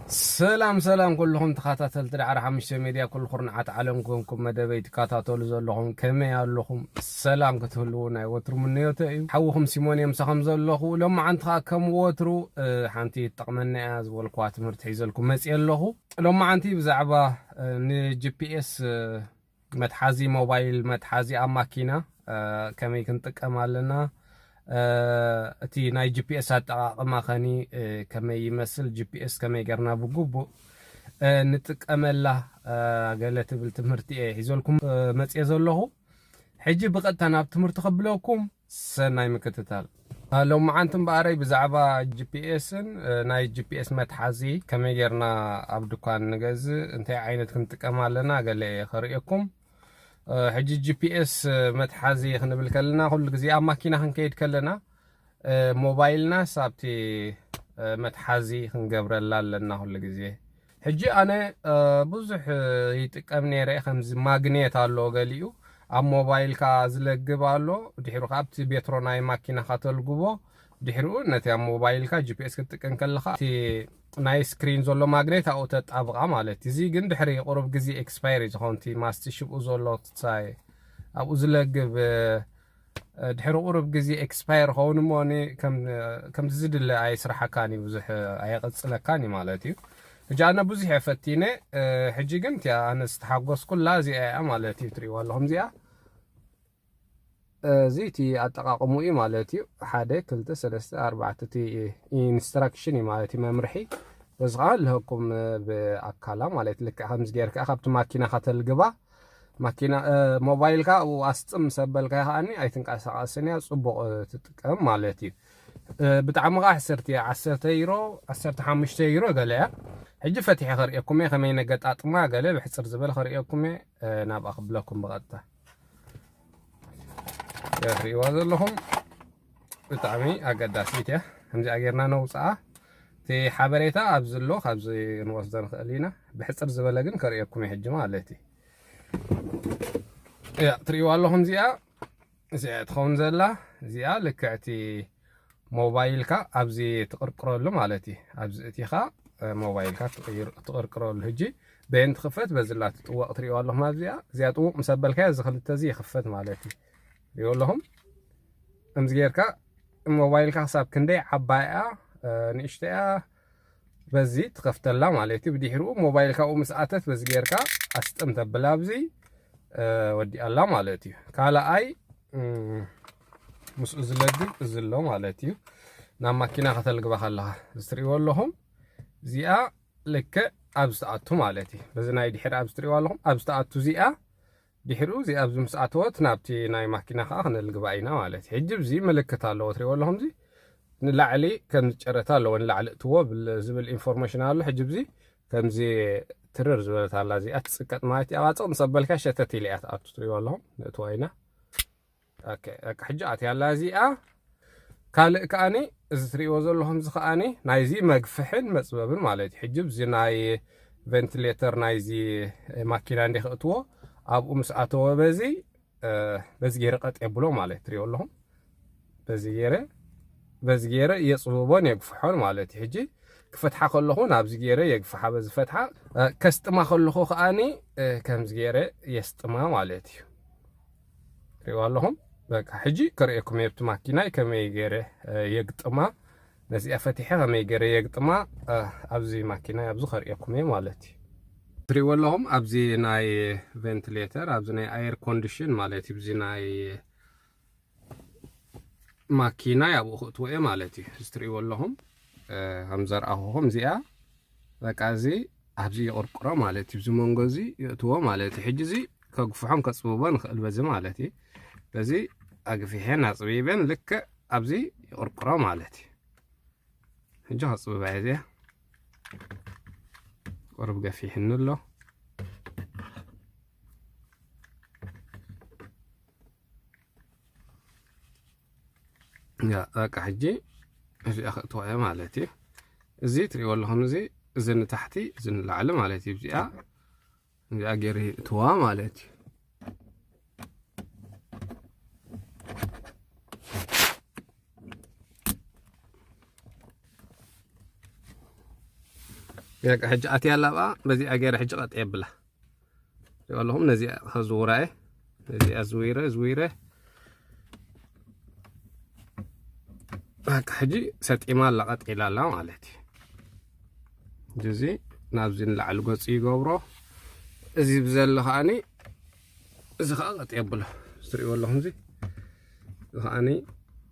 ሰላም ሰላም ኩልኹም ተኸታተልቲ ዳዕሮ ሓሙሽተ ሜድያ፣ ኩሉ ኩርናዓት ዓለም ኮንኩም መደበይ ትከታተሉ ዘለኹም ከመይ ኣለኹም? ሰላም ክትህልዉ ናይ ወትሩ ምንዮተ እዩ። ሓውኹም ሲሞን እየ ምሳኹም ዘለኹ። ሎማዓንቲ ኸኣ ከም ወትሩ፣ እ፣ ሓንቲ ትጠቕመና እያ ዝበልኩዋ ትምህርቲ ሒዘልኩም መፅየ ኣለኹ። ሎማዓንቲ ብዛዕባ፣ እ፣ ን ጂ ፒ ኤስ፣ እ፣ መትሓዚ ሞባይል፣ መትሓዚ ኣብ ማኪና፣ እ፣ ከመይ ክንጥቀም ኣለና፣ እ፣ እቲ ናይ ጂ ፒ ኤስ ኣጠቓቕማ ኸኒ፣ እ፣ ከመይ ይመስል፣ ጂ ፒ ኤስ ከመይ ጌርና ብግቡእ፣ እ፣ ንጥቀመላ፣ እ፣ ገለ ትብል ትምህርቲ እየ ሒዘልኩም፣ እ፣ መጽየ ዘለኹ። ሕጂ ብቐጥታ ናብ ትምህርቲ ከብለኩም፣ ሰናይ ምክትታል። እ፣ ሎማዓንቲ እምበኣረይ ብዛዕባ ጂ ፒ ኤስን፣ እ፣ ናይ ጂ ፒ ኤስ መትሓዚ ከመይ ጌርና ኣብ ድኳን ንገዝእ፣ እንታይ ዓይነት ክንጥቀም ኣለና፣ ገለ እየ ከርእየኩም። እ፣ ሕጂ ጂ ፒ ኤስ መትሓዚ ክንብል ከለና፣ ኩሉ ግዜ ኣብ ማኪና ክንከይድ ከለና፣ እ፣ ሞባይልናስ ኣብቲ፣ እ፣ መትሓዚ ክንገብረላ ኣለና ኩሉ ግዜ። ሕጂ ኣነ፣ እ፣ ብዙሕ፣ እ፣ ይጥቀም ነይረ። ከምዚ ማግኔት ኣሎ ገሊኡ፣ ኣብ ሞባይልካ ዝለግብ ኣሎ፣ ድሒሩ ከኣ ኣብቲ ቤትሮ ናይ ማኪናኻ ተልግቦ፣ ድሕሪኡ ነቲ ኣብ ሞባይልካ ጂ ፒ ኤስ ክትጥቀም ከለኻ፣ እቲ ናይ ስክሪን ዘሎ ማግኔት ኣብኡ ተጣብቓ ማለት እዩ። እዚ ግን ድሕሪ ቁሩብ ግዜ ኤክስፓየር እዩ ዝኸውን፣ እቲ ማስቲ ሽብኡ ዘሎ ሳይ ኣብኡ ዝለግብ፣ እ፣ ድሕሪ ቁሩብ ግዜ ኤክስፓየር ኸውን እሞ፣ ኒ-፣ ከም፣ ከምቲ ዝድለ ኣይስርሓካን እዩ፣ ብዙሕ ኣየቐጽለካን እዩ ማለት እዩ። ሕጂ ኣነ ብዙሕ እየ ፈቲነ፣ እ፣ ሕጂ ግን እቲኣ ኣነ ዝተሓጎስኩላ እዚኣ እያ ማለት እዩ። ትርእይዋ ኣለኹም እዚኣ። እዚ እቲ ኣጠቓቕምኡ እዩ ማለት እዩ። ሓደ፣ ክልተ፣ ሰለስተ፣ ኣርባዕተ፣ እቲ ኢንስትራክሽን እዩ ማለት እዩ፣ መምርሒ። በዚ ኸዓ ኣለኩም ብኣካላ ማለት እዩ። ልክዕ ከምዚ ጌርካ ካብቲ ማኪና ከተልግባ፣ ማኪና፣ እ፣ ሞባይልካ ኣብኡ ኣስጥም ምስ ኣበልካዮ ከዓኒ ኣይትንቀሳቐስን እያ፣ ጽቡቕ፣ እ፣ ትጥቀም ማለት እዩ። እ፣ ብጣዕሚ ኸዓ ሕስርቲ እያ፣ ዓሰርተ ዩሮ፣ ዓሰርተ ሓሙሽተ ዩሮ ገለ እያ። ሕጂ ፈቲሐ ከርእየኩም እየ፣ ከመይ ነገጣጥማ ገለ ብሕጽር ዝበለ ከርእየኩም እየ፣ እ፣ ናብኣ ክብለኩም ብቐጥታ። እያ ትርእይዋ ዘለኹም ብጣዕሚ ኣገዳሲት እያ። ከምዚኣ ጌርና ነውፅኣ። እቲ ሓበሬታ ኣብዚ ኣሎ፣ ካብዚ ክንወስዶ ንኽእል ኢና። ብሕፅር ዝበለ ግን ከርእየኩም እየ ሕጂ ማለት እዩ። እያ ትርእይዋ ኣለኹም እዚኣ፣ እዚኣ ትኸውን ዘላ፣ እዚኣ ልክዕ እቲ ሞባይልካ ኣብዚ ትቕርቅረሉ ማለት እዩ። ኣብዚ እቲኻ፣ እ፣ ሞባይልካ ትቕይር-፣ ትቕርቅረሉ። ሕጂ በየን ትኽፈት? በዚ ላ ትጥወቕ ትርእይዋ ኣለኹም ኣብዚኣ። እዚኣ ጥውቕ ምስ ኣበልካያ እዚ ክልተ እዚ ይኽፈት ማለት እዩ። ትርእይዎ ኣለኹም? ከምዚ ጌርካ ሞባይልካ ክሳብ ክንደይ ዓባይ እያ፣ እ፣ ንእሽቶ እያ፣ በዚ ትኸፍተላ ማለት እዩ። ብድሕሪኡ ሞባይልካ ኣብኡ ምስ ኣተት በዚ ጌርካ ኣስጥም ተብል ኣብዚ፣ እ፣ ወዲኣላ ማለት እዩ። ካልኣይ፣ እም፣ ምስኡ ዝለግብ እዚ ኣሎ ማለት እዩ። ናብ ማኪና ከተልግባ ከለኻ እዚ ትርእይዎ ኣለኹም። እዚኣ ልክዕ ኣብዚ ትኣቱ ማለት እዩ። በዚ ናይ ድሕሪ ኣብዚ ትርእይዋ ኣለኹም፣ ኣብዚ ትኣቱ እዚኣ። ድሕሪኡ እዚኣ ኣብዚ ምስ ኣተወት ናብቲ ናይ ማኪና ከኣ ክነልግባ ኢና ማለት እዩ። ሕጂ እዚ ምልክት ኣለዎ ትርእይዎ ኣለኹም። እዚ ንላዕሊ ከም ዝጨረታ ኣለዎ፣ ንላዕሊ እትዎ ብል-፣ ዝብል ኢንፎርሜሽን ኣሎ። ሕጂ እዚ ከምዚ ትርር ዝበለት ኣላ፣ እዚኣ ትጽቀጥ ማለት እዩ። ኣብኣ ጽቕ ምስ ኣበልካ ሸተት ኢለ እያ ትኣቱ፣ ትርእይዎ ኣለኹም፣ ንእትዋ ኢና። ኦኬ፣ በቃ ሕጂ ኣትያ ኣላ እዚኣ። ካልእ ከኣኒ፣ እዚ ትርእይዎ ዘለኹም እዚ ከኣኒ ናይዚ መግፍሕን መጽበብን ማለት እዩ። ሕጂ እዚ ናይ ቨንቲሌተር ናይዚ ማኪና እንዲ ክእትዎ፣ ኣብኡ ምስ ኣተወ በዚ፣ እ፣ በዚ ገይረ ቀጥ የብሎ ማለት ትርእይዎ ኣለኹም። በዚ ገይረ፣ በዚ ገይረ የጽብቦን የግፍሖን ማለት እዩ። ሕጂ ክፈትሓ ከለኹ ናብዚ ገይረ የግፍሓ በዚ ፈትሓ፣ እ፣ ከስጥማ ከለኹ ከኣኒ፣ እ፣ ከምዚ ገይረ የስጥማ ማለት እዩ። ትርእይዋ ኣለኹም። በቃ ሕጂ ከርእየኩም እየ፣ ኣብቲ ማኪናይ ከመይ ገይረ፣ እ፣ የግጥማ፣ ነዚኣ ፈቲሐ ከመይ ገይረ የግጥማ፣ እ፣ ኣብዚ ማኪናይ ኣብዚ ከርእየኩም እየ ማለት እዩ። ትርእይዎ ኣለኹም፣ ኣብዚ ናይ ቨንቲሌተር፣ ኣብዚ ናይ ኣየር ኮንዲሽን ማለት እዩ፣ ኣብዚ ናይ ማኪናይ ኣብኡ ክእትዎ እየ ማለት እዩ። እዚ ትርእይዎ ኣለኹም፣ እ፣ ከም ዘርኣኹኹም እዚኣ፣ በቃ እዚ ኣብዚ ይቕርቅሮ ማለት እዩ። እዚ መንጎ እዚ የእትዎ ማለት እዩ። ሕጂ እዚ ከግፍሖን ከጽብቦ ንኽእል በዚ ማለት እዩ። በዚ ኣግፊሐን ኣጽቢበን ልክዕ ኣብዚ ይቕርቅሮ ማለት እዩ። ሕጂ ከጽብባ እየ እዚኣ። ቁሩብ ገፊሕኒ ኣሎ። ያ፣ በቃ ሕጂ እዚኣ ክእትዋ እየ ማለት እዩ። እዚ ትርእይዎ ኣለኹም፣ እዚ፣ እዚ ንታሕቲ፣ እዚ ንላዕሊ ማለት እዩ። እዚኣ፣ እዚኣ ገይረ እትዋ ማለት እዩ። በቃ ሕጂ ኣትያ ኣላ ብኣ፣ በዚኣ ገይረ ሕጂ ቀጥ የብላ። ሪኦ ኣለኹም፣ ነዚኣ ከዝውራ እየ። ነዚኣ ዝዊረ፣ ዝዊረ። በቃ ሕጂ ሰጢማ ኣላ፣ ቀጥ ኢላ ኣላ ማለት እዩ። እዚ ናብዚ ንላዕሊ ገጹ ይገብሮ። እዚ ብዘሎ ከኣኒ፣ እዚ ከኣ ቀጥ የብሎ። እዚ ትሪእዎ ኣለኹም፣ እዚ፣ እዚ ከኣኒ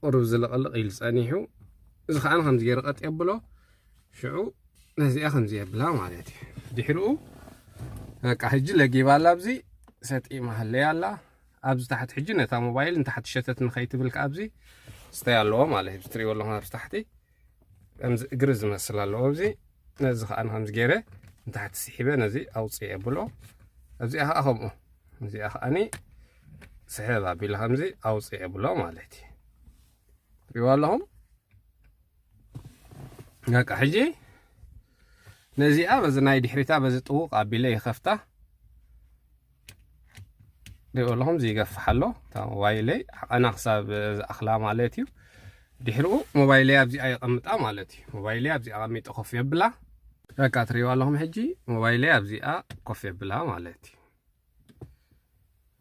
ቁሩብ ዝልቕልቕ ኢሉ ጸኒሑ። እዚ ከኣኒ ከምዚ ገይረ ቀጥ የብሎ። ሽዑ ነዚኣ ከምዚ የብላ ማለት እዩ። ድሕሪኡ በቃ ሕጂ ለጊባ ኣላ፣ ኣብዚ ሰጢማ ሃለያ ኣላ። ኣብዚ ታሕቲ ሕጂ ነታ ሞባይል ንታሕቲ ሸተት ንኸይትብል ከኣ ኣብዚ ስተይ ኣለዎ ማለት እዩ። እዚ ትሪእዎ ኣለኹም ኣብዚ ታሕቲ ከምዚ እግሪ ዝመስል ኣለዎ። ኣብዚ ነዚ ከኣ ከምዚ ገይረ ንታሕቲ ስሒበ ነዚ ኣውፅእ የብሎ። ኣብዚኣ ከኣ ከምኡ፣ እዚኣ ከኣኒ ስሕብ ኣቢለ ከምዚ ኣውፅእ የብሎ ማለት እዩ። ሪእዋ ኣለኹም። በቃ ሕጂ ነዚኣ በዚ ናይ ድሕሪታ በዚ ጥውቕ ኣቢለ ይኸፍታ። ሪእዎ ኣለኹም፣ እዚ ይገፍሕ ኣሎ። እታ ሞባይለይ ዓቐና ክሳብ ዝኣኽላ ማለት እዩ። ድሕሪኡ ሞባይለይ ኣብዚኣ የቐምጣ ማለት እዩ። ሞባይለይ ኣብዚኣ ኣቐሚጠ ኮፍ የብላ። በቃ ትሪእዋ ኣለኹም፣ ሕጂ ሞባይለይ ኣብዚኣ ኮፍ የብላ ማለት እዩ።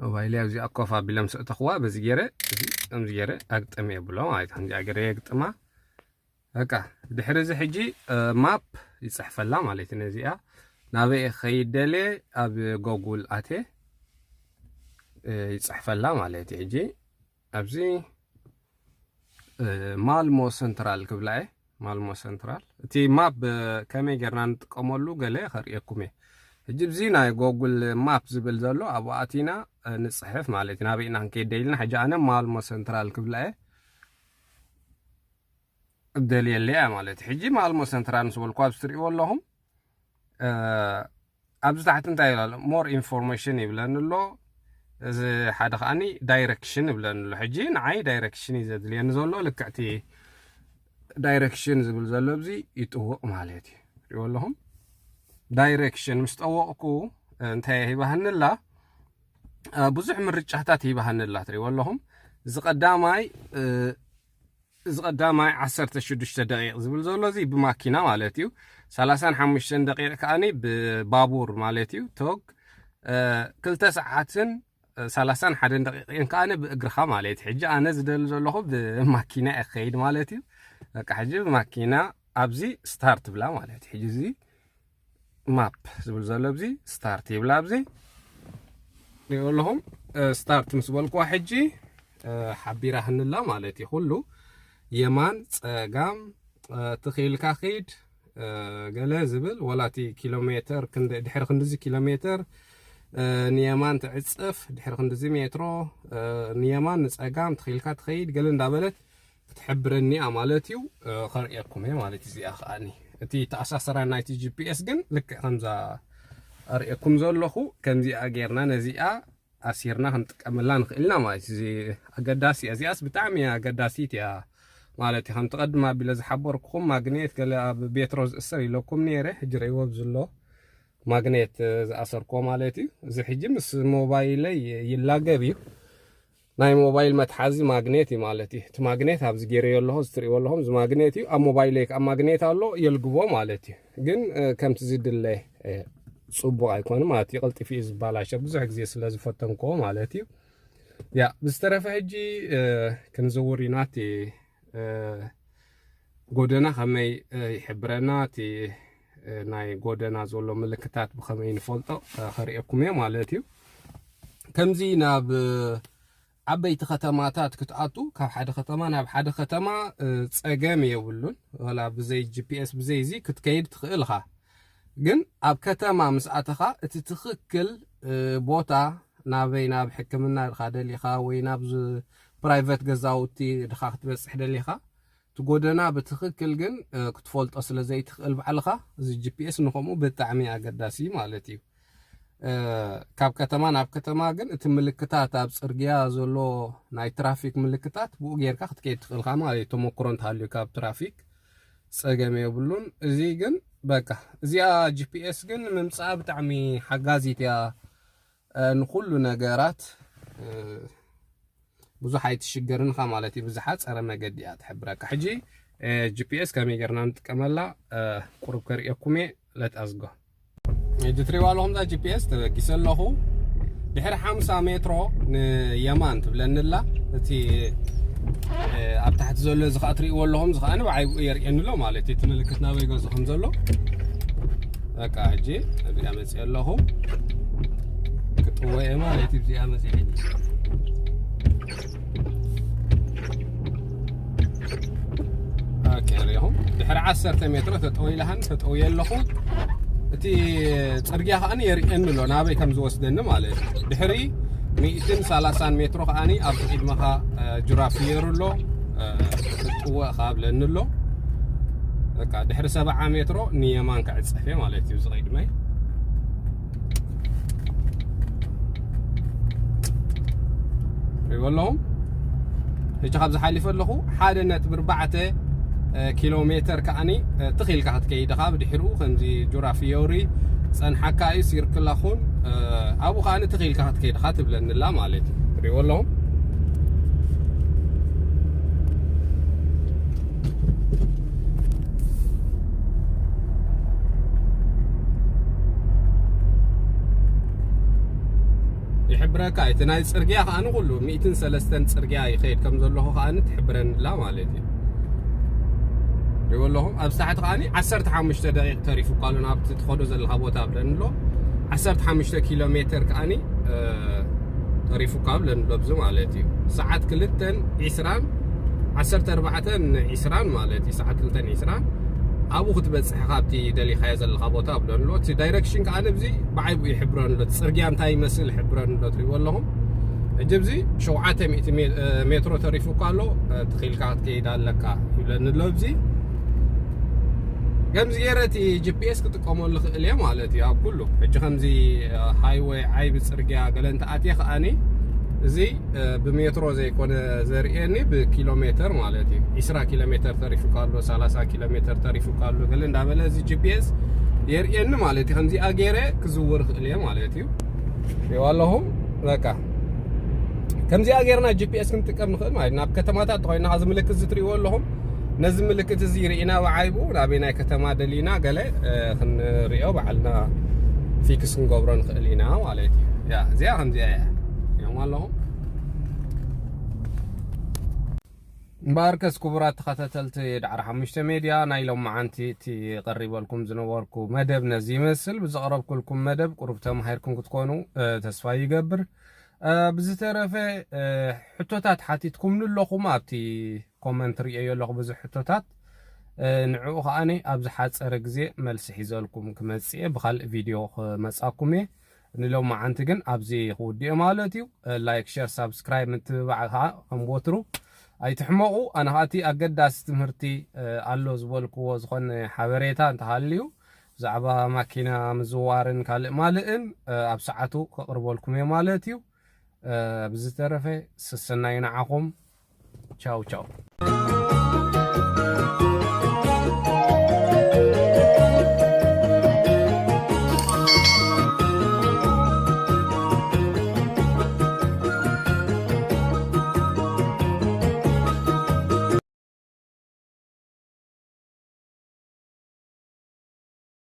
ሞባይለይ ኣብዚኣ ኮፍ ኣቢለ ምስ ኣእተኽዋ፣ በዚ ገይረ፣ እዚ ከምዚ ገይረ ኣግጥም የብሎ ማለት እዩ። ከምዚኣ ገይረ የግጥማ። በቃ ድሕሪ እዚ ሕጂ፣ እ፣ ማፕ ይጽሕፈላ ማለት እዩ። ነዚኣ ናበይ እየ ክኸይድ ደልየ ኣብ ጎጉል ኣትየ፣ እ፣ ይጽሕፈላ ማለት እዩ። ሕጂ ኣብዚ፣ እ፣ ማልሞ ሰንትራል ክብላ እየ። ማልሞ ሰንትራል። እቲ ማፕ፣ እ፣ ከመይ ጌርና ንጥቀመሉ ገለ ከርእየኩም እየ። ሕጂ ኣብዚ ናይ ጎጉል ማፕ ዝብል ዘሎ ኣብኡ ኣቲና፣ እ፣ ንጽሕፍ ማለት እዩ። ናበይ ኢና ክንከይድ ደሊና? ሕጂ ኣነ ማልሞ ሰንትራል ክብላ እየ። እደልየለይ እያ ማለት እዩ። ሕጂ ማልሞ ሰንትራል ምስ በልኩ ኣብዚ ትሪእዎ ኣለኹም፣ እ፣ ኣብዚ ታሕቲ እንታይ ይብል ኣሎ? ሞር ኢንፎርሜሽን ይብለኒ ኣሎ። እዚ ሓደ ከኣኒ ዳይሬክሽን ይብለኒ ኣሎ። ሕጂ ንዓይ ዳይሬክሽን እዩ ዘድልየኒ ዘሎ። ልክዕ እቲ ዳይሬክሽን ዝብል ዘሎ ኣብዚ ይጥውቕ ማለት እዩ። ሪእዎ ኣለኹም? ዳይሬክሽን ምስ ጠወቕኩ፣ እ፣ እንታይ ሂባህኒ ኣላ? እ፣ ብዙሕ ምርጫታት ሂባህኒ ኣላ። ትሪእዎ ኣለኹም? እዚ ቀዳማይ፣ እ፣ እዚ ቀዳማይ ዓሰርተ ሽዱሽተ ደቂቕ ዝብል ዘሎ እዚ ብማኪና ማለት እዩ። ሰላሳን ሓሙሽተን ደቂቕ ከኣኒ ብባቡር ማለት እዩ። ቶግ፣ እ፣ ክልተ ሰዓትን፣ እ፣ ሰላሳን ሓደን ደቂቕ እየን ከኣኒ ብእግርኻ ማለት እዩ። ሕጂ ኣነ ዝደሊ ዘለኹ ብማኪና እየ ክኸይድ ማለት እዩ። በቃ ሕጂ ብማኪና ኣብዚ ስታርት ብላ ማለት እዩ። ሕጂ እዚ ማፕ ዝብል ዘሎ ኣብዚ ስታርት ይብላ። ኣብዚ ሪኦ ኣለኹም፣ እ፣ ስታርት ምስ በልኩዋ ሕጂ፣ እ፣ ሓቢራህኒ ኣላ ማለት እዩ። ኩሉ የማን፣ ጸጋም፣ እ፣ ትኺኢልካ ኺድ፣ እ፣ ገለ ዝብል፣ ወላ እቲ ኪሎ ሜትር ክንደ-፣ ድሕሪ ክንድዚ ኪሎ ሜትር፣ እ፣ ንየማን ትዕጽፍ፣ ድሕሪ ክንድዚ ሜትሮ፣ እ፣ ንየማን ንጸጋም ትኺኢልካ ትኸይድ፣ ገለ እንዳበለት ክትሕብረኒ እያ ማለት እዩ። እ፣ ከርእየኩም እየ ማለት እዩ። እዚኣ ከኣኒ እቲ ተኣሳሰራ ናይቲ ጂ ፒ ኤስ ግን ልክዕ ከምዛ ኣርእየኩም ዘለኹ ከምዚኣ ጌርና ነዚኣ ኣሲርና ክንጥቀመላ ንኽእል ኢና ማለት እዩ። እዚ ኣገዳሲ እያ። እዚኣስ ብጣዕሚ እያ ኣገዳሲት እያ ማለት እዩ። ከምቲ ቀድም ኣቢለ ዝሓበርኩኹም ማግኔት ገለ ኣብ ቤትሮ ዝእሰር ኢለኩም ነይረ፣ ሕጂ ርእይዎ ኣብዚ ኣሎ ማግኔት፣ እ፣ ዝኣሰርኩዎ ማለት እዩ። እዚ ሕጂ ምስ ሞባይለይ ይላገብ እዩ። ናይ ሞባይል መትሓዚ ማግኔት እዩ ማለት እዩ። እቲ ማግኔት ኣብዚ ገይረዮ ኣለኹ፣ እዚ ትርእይዎ ኣለኹም፣ እዚ ማግኔት እዩ። ኣብ ሞባይለይ ከዓ ማግኔት ኣሎ፣ የልግቦ ማለት እዩ። ግን፣ እ፣ ከምቲ ዝድለ፣ እ፣ ጽቡቕ ኣይኮነ ማለት እዩ። ቀልጢፉ እዩ ዝበላሸ፣ ብዙሕ ግዜ ስለ ዝፈተንክዎ ማለት እዩ። ያ፣ ብዝተረፈ ሕጂ፣ እ፣ ክንዝውር ኢና። እቲ፣ እ፣ ጎደና ከመይ፣ እ፣ ይሕብረና፣ እቲ፣ እ፣ ናይ ጎደና ዘሎ ምልክታት ብኸመይ ንፈልጦ፣ እ፣ ከርእየኩም እየ ማለት እዩ። ከምዚ ናብ፣ እ፣ ዓበይቲ ከተማታት ክትኣቱ፣ ካብ ሓደ ከተማ ናብ ሓደ ከተማ፣ እ፣ ጸገም የብሉን። ወላ ብዘይ ጂ ፒ ኤስ፣ ብዘይ እዚ ክትከይድ ትኽእል ኢኻ። ግን ኣብ ከተማ ምስ ኣተኻ፣ እቲ ትኽክል፣ እ፣ ቦታ፣ ናበይ፣ ናብ ሕክምና ድኻ ደሊኻ ወይ ናብ ዝ-፣ ፕራይቨት ገዛውቲ ድኻ ክትበጽሕ ደሊኻ፣ እቲ ጎደና ብትኽክል ግን፣ እ፣ ክትፈልጦ ስለ ዘይትኽእል ባዕልኻ፣ እዚ ጂ ፒ ኤስ ንኸምኡ ብጣዕሚ ኣገዳሲ ማለት እዩ። እ፣ ካብ ከተማ ናብ ከተማ ግን እቲ ምልክታት፣ ኣብ ጽርግያ ዘሎ ናይ ትራፊክ ምልክታት ብኡ ጌርካ ክትከይድ ትኽእል ኢኻ ማለት እዩ። ተመክሮ እንተሃልዩ ካብ ትራፊክ ጸገም የብሉን። እዚ ግን በቃ እዚኣ ጂ ፒ ኤስ ግን ምምጻኣ ብጣዕሚ ሓጋዚት እያ፣ እ፣ ንኹሉ ነገራት፣ እ፣ ብዙሕ ኣይትሽገርን ኢኻ ማለት እዩ። ብዝሓ ጸረ መገዲ እያ ትሕብረካ። ሕጂ፣ እ፣ ጂ ፒ ኤስ ከመይ ጌርና ንጥቀመላ፣ እ፣ ቁሩብ ከርእየኩም እየ። let us go። ሕጂ ትሪእዋ ኣለኹም እዛ ጂ ፒ ኤስ ተበጊሰ ኣለኹ። ድሕሪ ሓምሳ ሜትሮ ንየማን ትብለኒ ኣላ። እቲ ኣብ ታሕቲ ዘሎ እዚ ከዓ ትሪእዎ ኣለኹም፣ እዚ ከዓ ንባዕሉ የርእየኒ ኣሎ ማለት እዩ፣ እቲ ምልክት ናበይ ገጹ ከም ዘሎ። በቃ ሕጂ እዚኣ መፅእ ኣለኹ። ክጥወ እየ ማለት እዩ። እዚኣ መፅእ ሕጂ። ኦኬ፣ ሪኹም ድሕሪ ዓሰርተ ሜትሮ ተጠው ኢላሃን ተጠውየ ኣለኹ። እቲ ፅርግያ ከዓኒ የርእየኒ ኣሎ ናበይ ከም ዝወስደኒ ማለት እዩ። ድሕሪ ሚእትን ሰላሳን ሜትሮ ከዓኒ ኣብ ቅድመኻ ጁራ ፍየሩ ኣሎ። ጥወ ካብ ለኒ ኣሎ። በቃ ድሕሪ ሰብዓ ሜትሮ ንየማን ክዕፀፍ እየ ማለት እዩ። ዝቕድመይ ሪበለኹም። ሕጂ ካብ ዝሓሊፈ ኣለኹ ሓደ ነጥቢ ኣርባዕተ ኪሎ ሜተር ከዓኒ ትኺልካ ክትከይድ ኢኻ። ብድሕሪኡ ከምዚ ጁራ ፍዮሪ ጸንሓካ እዩ፣ ሲርክላ ኹን ኣብኡ ከዓኒ ትኺልካ ክትከይድ ኢኻ ትብለኒ ኣላ ማለት እዩ። ሪበለኹም። ይሕብረካ እቲ ናይ ጽርግያ ከዓኒ ኩሉ ሚእትን ሰለስተን ጽርግያ ይኸይድ ከም ዘለኹ ከዓኒ ትሕብረኒ ኣላ ማለት እዩ። ሪበለኹም። ኣብ ሳሕቲ ከዓኒ ዓሰርተ ሓሙሽተ ደቂቕ ተሪፉ እኳ ኣሎ ናብቲ ትኸዶ ዘለኻ ቦታ ብለኒ ኣሎ። ዓሰርተ ሓሙሽተ ኪሎ ሜተር ከዓኒ ተሪፉ እኳ ብለኒ ኣሎ ኣብዚ ማለት እዩ። ሰዓት ክልተን ዒስራን ዓሰርተ ኣርባዕተን ዒስራን ማለት እዩ። ሰዓት ክልተን ዒስራን ኣብኡ ክትበጽሕ ካብቲ ደሊኻዮ ዘለኻ ቦታ ብለኒ ኣሎ። እቲ ዳይረክሽን ከዓኒ ኣብዚ ብዓይቡ ይሕብረኒ ኣሎ። እቲ ጽርግያ እንታይ ይመስል ይሕብረኒ ኣሎ። ትሪእዎ ኣለኹም። ሕጂ ኣብዚ ሸውዓተ ሚእቲ ሜትሮ ተሪፉ እኳ ኣሎ። ትኺልካ ክትከይድ ኣለካ ይብለኒ ኣሎ። ኣብዚ ከምዚ ገይረ እቲ ጂ ፒ ኤስ ክጥቀመሉ ክእል እየ ማለት እዩ። ኣብ ኩሉ ሕጂ ከምዚ ሃይወይ ዓይቢ ጽርግያ ገለ እንተኣትየ ከዓኒ እዚ ብሜትሮ ዘይኮነ ዘርእየኒ ብኪሎ ሜተር ማለት እዩ። ዒስራ ኪሎ ሜተር ተሪፉ ካሎ፣ ሰላሳ ኪሎ ሜተር ተሪፉ ካሎ ገለ እንዳበለ እዚ ጂ ፒ ኤስ የርእየኒ ማለት እዩ። ከምዚኣ ገይረ ክዝውር ክእል እየ ማለት እዩ። ይዋ ኣለኹም በቃ ከምዚኣ ጌርና ጂ ፒ ኤስ ክንጥቀም ንኽእል ማለት ናብ ከተማታት ተኾይና እዚ ምልክት እዚ ትሪእዎ ኣለኹም። ነዚ ምልክት እዚ ርኢና ብዓይቡ ናበይ ናይ ከተማ ደሊና ገለ ክንሪኦ ባዕልና ፊክስ ክንገብሮ ንኽእል ኢና ማለት እዩ። ያ እዚኣ ከምዚኣ እያ። እዮም ኣለኹም። እምበኣርከስ ክቡራት ተኸታተልቲ ዳዕሮ ሓሙሽተ ሜድያ ናይ ሎመዓንቲ እቲ ቀሪበልኩም ዝነበርኩ መደብ ነዚ ይመስል። ብዘቕረብኩልኩም መደብ ቁሩብ ተማሂርኩም ክትኮኑ ተስፋ ይገብር። ብዝተረፈ ሕቶታት ሓቲትኩምኒ ኣለኹም ኣብቲ ኮመንት ርእየዮ ኣለኹ ብዙሕ ሕቶታት። ንዕኡ ከዓኒ ኣብ ዝሓፀረ ግዜ መልሲ ሒዘልኩም ክመፅእ እየ። ብካልእ ቪድዮ ክመፃኩም እየ። ንሎመዓንቲ ግን ኣብዚ ክውድኦ ማለት እዩ። ላይክ፣ ሸር፣ ሳብስክራይብ ምትብባዕ ከዓ ከም ወትሩ ኣይትሕመቑ። ኣነ ከዓ እቲ ኣገዳሲ ትምህርቲ ኣሎ ዝበልክዎ ዝኾነ ሓበሬታ እንተሃልዩ ብዛዕባ ማኪና ምዝዋርን ካልእ ማልእን ኣብ ሰዓቱ ከቕርበልኩም እየ ማለት እዩ። ብዝተረፈ ሰሰናዩ ንዓኹም። ቻው ቻው።